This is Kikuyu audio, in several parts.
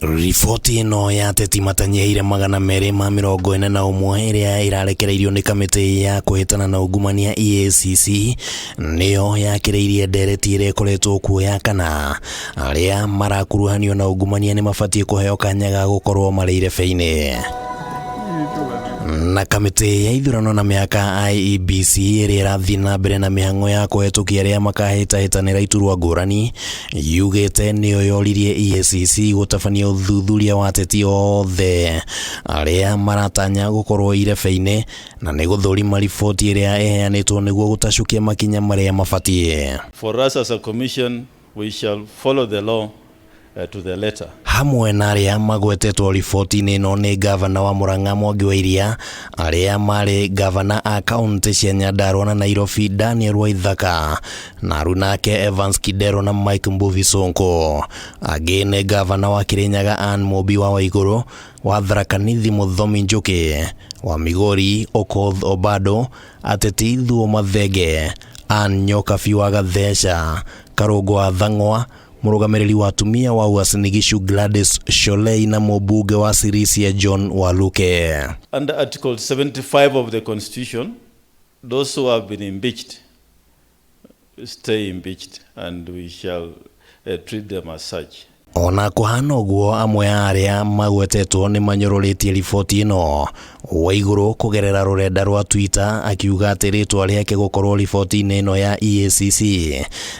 Riboti ĩno ya ateti matanyihĩire 241 ĩrĩa ĩrarekereirio nĩ kamĩtĩ ya kũhĩtana na ungumania EACC nĩyo yakĩrĩirie ndereti ĩrĩa ĩkoretwo kuo ya kana arĩa marakuruhanio na ungumania nĩ mabatiĩ kũheo kanya ga gũkorwo marĩ irebe-inĩ. Na kamĩtĩ ya ithurano na mĩhaka IEBC ĩrĩa ĩrathiĩ na mbere na mĩhang'o ya kũhetũkia arĩa makahĩtahĩtanĩra iturwa ngũrani yugĩte nĩyo yoririe EACC gũtabania ũthuthuria wa ateti othe arĩa maratanya gũkorwo irebe-inĩ na nĩ gũthũrima riboti ĩrĩa ĩheanĩtwo nĩguo gũtacũkia makinya marĩa mabatiĩ. For us as a commission, we shall follow the law to the letter. Hamwe na arĩa magwetetwo riboti-inĩ ĩno nĩ ngavana wa Murang'a Mwangi wa Iria, arĩa marĩ ngavana a kaunti cia Nyandarua na Nairobi Daniel Waithaka, na arunake Evans Kidero na Mike Mbuvi Sonko. Angĩ nĩ ngavana wa Kirinyaga Ann Mũmbi wa Waigũrũ, wa Tharaka Nithi Mũthomi Njũkĩ, wa Migori Okoth Obado, ateti Thuo Mathenge, Ann Nyokabi wa Gatheca, Karũngũ wa Thang'wa, mũrũgamĩrĩri wa atumia wa Uasin Gishu Gladys Sholei na mũmbunge wa Sirisia John Waluke. Under Article 75 of the Constitution, those who have been impeached stay impeached and we shall treat them as such. Ona kũhana ũguo, amwe a arĩa magwetetwo nĩ manyũrũrĩtie riboti ĩno. Waigũrũ kũgerera rũrenda rwa Twitter akiuga atĩ rĩtwa rĩake gũkorwo riboti-inĩ ĩno ya EACC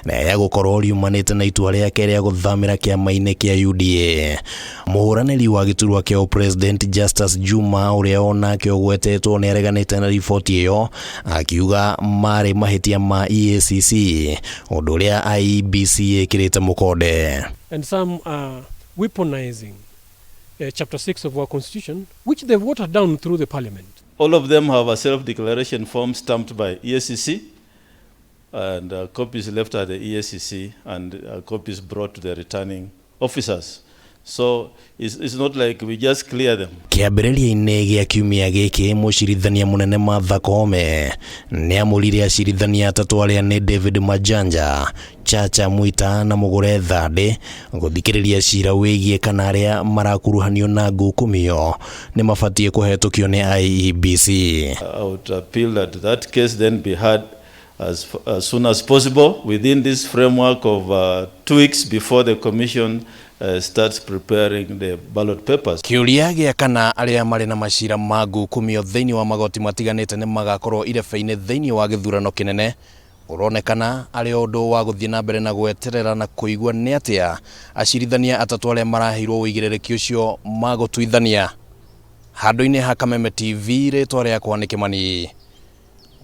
rĩa gũkorwo riumanĩte na itua rĩake rĩa gũthamĩra kĩama-inĩ kĩa UDA. Mũhũranĩri wa gĩturwa kĩa President Justus Juma ũrĩa onake ũgwetetwo nĩ areganĩte na riboti ĩyo akiuga marĩ mahĩtia ma EACC ũndũ ũrĩa IEBC ĩkĩrĩte mũkonde. And some are weaponizing Chapter 6 of our Constitution, which they've watered down through the Parliament. All of them have a self-declaration form stamped by EACC, and copies left at the EACC and copies brought to the returning officers. So it's not like we just clear them. Kĩambĩrĩria-inĩ gĩa kiumia gĩkĩ, mũcirithania mũnene Martha Koome nĩ amũrire acirithania atatũ arĩa nĩ David Majanja, Chacha Mwita na Mũgũre Thandĩ gũthikĩrĩria cira wĩgiĩ kana arĩa marakuruhanio na ngukumio nĩ mabatiĩ kũhetũkio nĩ IEBC. I would appeal that that case then be heard as soon as possible within this framework of 2 weeks before the commission starts preparing the ballot papers. Kĩũria gĩa kana arĩa marĩ na macira ma ngukumio thĩinĩ wa magoti matiganĩte nĩ magakorwo irebe-inĩ thĩinĩ wa gĩthurano kĩnene ũronekana arĩ o ũndũ wa gũthiĩ na mbere na gweterera na kũigua nĩ atĩa acirithania atatũ arĩa maraheirwo ũigĩrĩrĩki ũcio magũtuithania. Handũ-inĩ ha Kameme TV, rĩtwa rĩakwa nĩ Kĩmani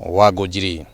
wa Ngũnjiri.